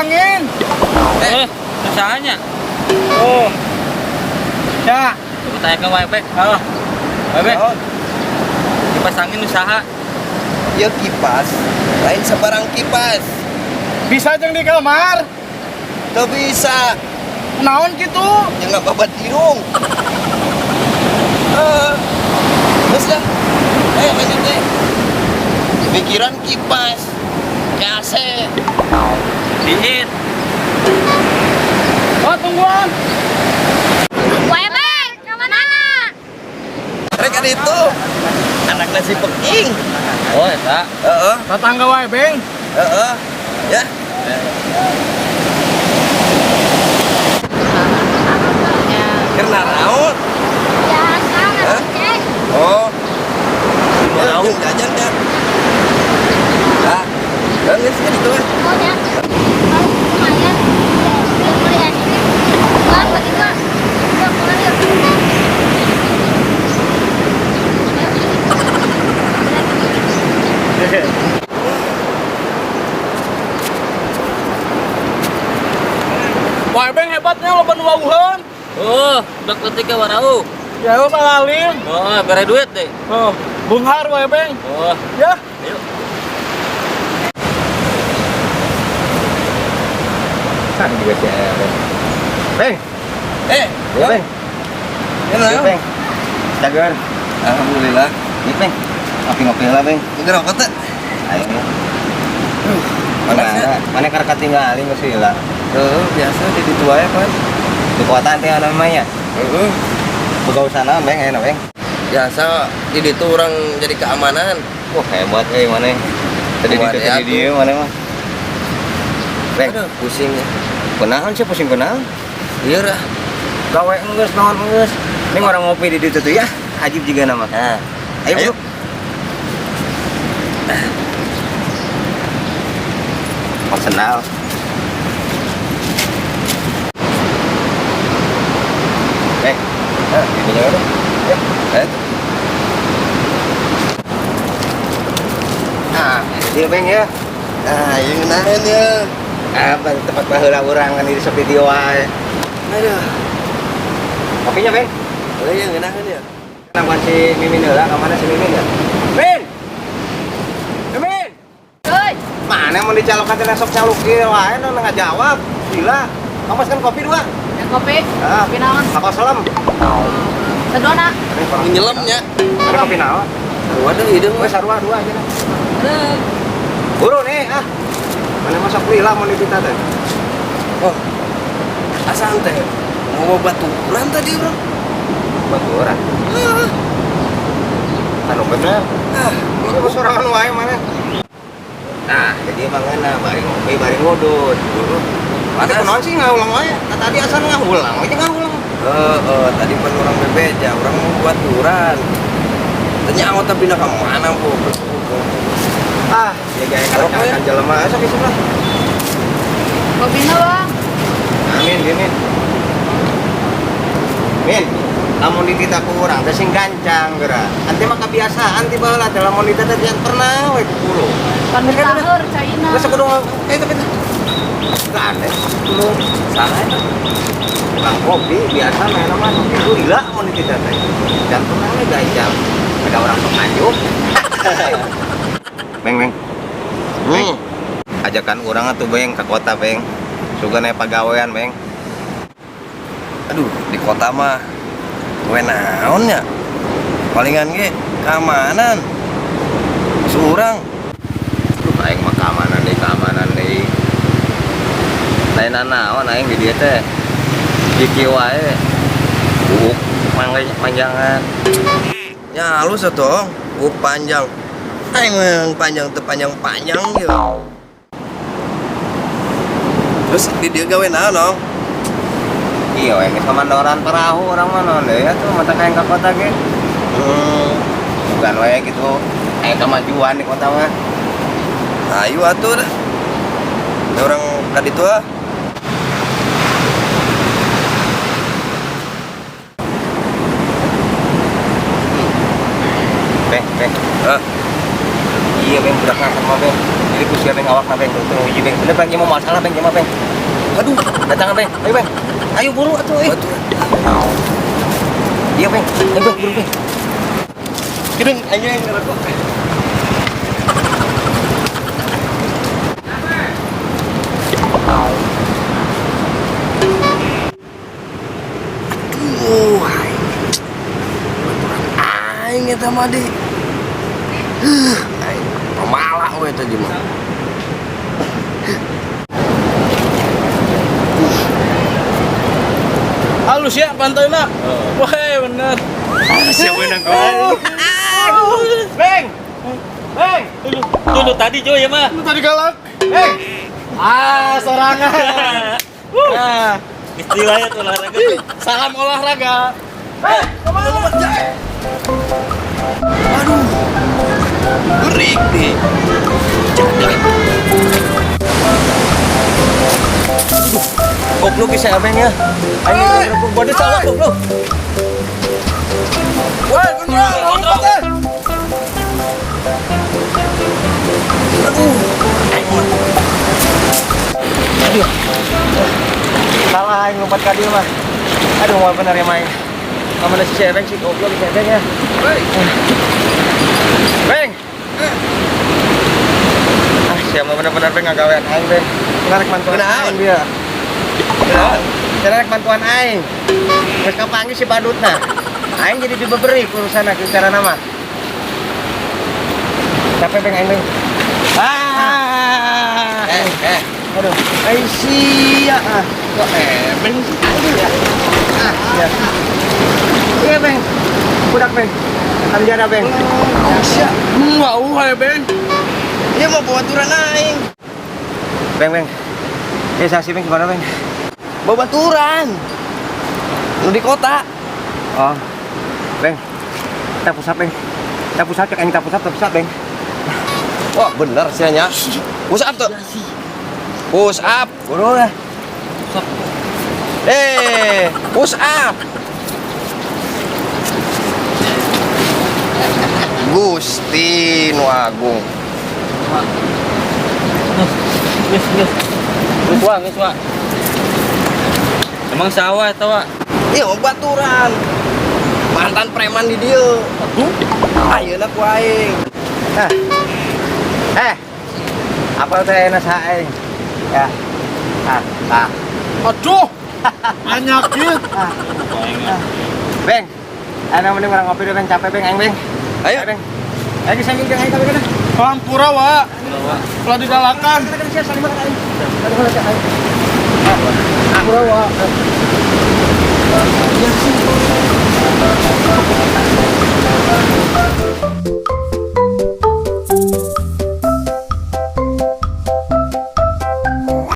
Angin. Eh, usahanya. Oh. Ya. Coba tanya ke Webek. Ah. Webek, Naon? Kipas angin usaha. Ya kipas, lain sembarang kipas. Bisa jeung di kamar. Teu bisa, Naon gitu? Ya nggak babat hidung. Eh, terus lah. Eh, lanjut deh. Pikiran kipas, ke AC. Dingin. Oh, tungguan. Webek, kemana? Rek ada itu. Anak nasi peking. Oh, eta. Heeh, Tetangga wae, Beng. Heeh. Ya. Keur naraon? Biasa, Hah? ngecek. Oh. Ya, jeung jajan ya. Nah, kan geus kan itu kan. Oh ya, oh, lumayan. Belum beli es krim. Wah, lagi mah. Yuk, pulang yuk. Ayo. Wae Beng hebatnya loba nu wawuheun. Oh, udah ketika warau. Ya lu salalim. Oh, bere duit deh. Oh, beunghar wae Beng. Oh, Ya. Ayo. Kan juga si Beng. Beng, Eh, ya Beng. Ya, Ya, Beng. Cager. Alhamdulillah. Ini Beng. Ngopi-ngopi lah, Beng. Ngerokok teh. Ayo. Panas ya? Mana? Mana karek katinggalin geus heula. Heeh, biasa di ditu wae pan. Di kota teh namanya. Heeh. Boga usaha Beng, enak Beng. Biasa di ditu urang jadi keamanan. Wah, hebat euy mana. Tadi Kuat di ya, tadi dia mana mah. Beng, Aduh, pusing ya. kunaon sih pusing kunaon? Iya lah. Gawe geus naon geus. Ini orang ngopi di ditu tuh ya. Ajib juga nama. Nah, Ayo, Ayo. Bro. Personal. Eh, ini udah. Ya, eh. Nah, dia Beng ya. Nah, yang ngeunaheun ya. Apa tempat baheula urang kan di sok di dieu wae. Aduh. Kopinya, Beng. Boleh yang ngeunaheun ya. Nangguan si Mimin heula, ka mana si Mimin ya? Min! Mimin! Hei, Mana mau dicalokan teh sok caluk ieu wae nu ngajawab. Gila. Kamu kan kopi dua. yang kopi. Ah. Kopi naon? Apa selam? Sedona. Nyelemnya. Ada kopi naon? Sarua deh hideung Wes mah. Sarua dua aja lah. Aduh. Buru nih ah. Mana masuk lila mau ditita teh. Oh. Asaan teh mau baturan tadi, Bro. Baturan. Ah, Anu bener. ah, Ini mah sorangan wae mana. Nah, jadi emang enak bari ngopi bari ngudut. Mana Panas. kunaon sih ngaulang wae? Nah, tadi asal ngahulang, we ngahulang. Heeh, tadi pan urang bebeja, urang mau baturan. Tanya anggota pindah ke mana, Bu? Ah, ya gaya Rokok ya? kan jelema sok isuk lah. Kopinya, Bang. Amin, gini. Min, lamun ditita ku urang teh sing gancang geura. Anti mah kebiasaan ti baheula teh lamun ditita teh jangan pernah we ku. Pan ditaheur caina. Geus kudu eh itu kita. Aneh, kudu Salah itu. tukang kopi biasa main mah sok itu lila mun ditita teh. Jangan pernah we gancang. Ada orang sok nganjuk. Beng, beng. Hmm. Ajakan urang atuh Beng ke kota Beng. Sugan aya pagawean Beng. Aduh, di kota mah we naon nya? Palingan ge keamanan. Surang. Duh, aing mah keamanan deui, keamanan deui. Lain naon aing di dieu teh. Di kieu wae. Buuk manjangan. Ya halus atuh, buuk panjang. Aing mah yang panjang teu panjang-panjang gitu. Terus di dieu gawe naon, Nong? Iya, we geus komandoran perahu urang mah naon deui atuh mata kayak ka kota ge. Bukan we gitu. Aya kemajuan di kota mah. Ayo atuh dah. Da urang ka ditu ah. Beng, beng. Ah, Iya. Iya beng, budak sama beng. Jadi ku sia beng awakna beng, tuh hiji beng. Bener beng, ieu mah masalah beng, ieu mah beng. Aduh, datangan beng. Ayo beng. Ayo buru atuh euy. Iya beng, ayo beng, buru beng. Gedeng aing yang ngerokok. Aduh, aing. Baturan aing eta mah deui. Aing pemalah we eta mah. Halus ya pantainya. Wah, bener. Siapa yang nangkep? Beng. Beng. Tuh lu tadi Jo ya mah. Lu tadi galak. Beng. Ah, sorangan. Nah, Istilahnya tuh olahraga tuh. salam olahraga. Eh, kemana? Aduh. Berik nih. Jadah. Goblok bisa abeng ya. Aing ngerokok body sawah goblok. Woi, kontrol, lompat eh. Aduh. Aduh. Salah aing lompat ka dieu mah. Aduh, mau bener ya main. Kamana si Ebeng sih goblok si Ebeng ya. Woi. Beng. Ah, siapa bener-bener beng ngagawean aing beng. Rek bantuan aing dia. Kunaon? Rek bantuan aing. Geus kapanggih si badutna. Aing jadi dibeberi urusan cara nama. Capek beng aing beng. Ah. Eh, Aduh, ai sia. Ah. Kok ebeng sih? Aduh ya. Ah, ya. Iya, Beng. Budak, Beng. Anjana, Beng. Sia. Wow, ebeng. Ieu mah babaturan aing. Beng, Beng. Eh, sasi, Beng, gimana, Beng? Babaturan. Nu di kota. Oh. Beng. Kita pusat, Beng. Kita pusat, cek aing kita pusat, kita pusat, Beng. Wah, bener sih nya. Push up tuh. Push up. Buru lah. Push up. Gusti nu agung. Geus, geus. Geus wa, geus wa. Emang sawah eta wa. Iya, baturan. Mantan preman di dieu. Ayeuna ku aing. Nah. Eh. Apa teh enak aing? Ya. Ah, ah. Aduh. Anyakit. Beng. Ayo mending orang ngopi deh, Beng. Capek, Beng, aing, Beng. Ayo. Beng. Ayo geus aing aing kabeh kana. Hampura, wa. Ulah digalakan. Kana kana sia salim makan aing. Kana kana sia aing. Ah, pura wa. Ya sih.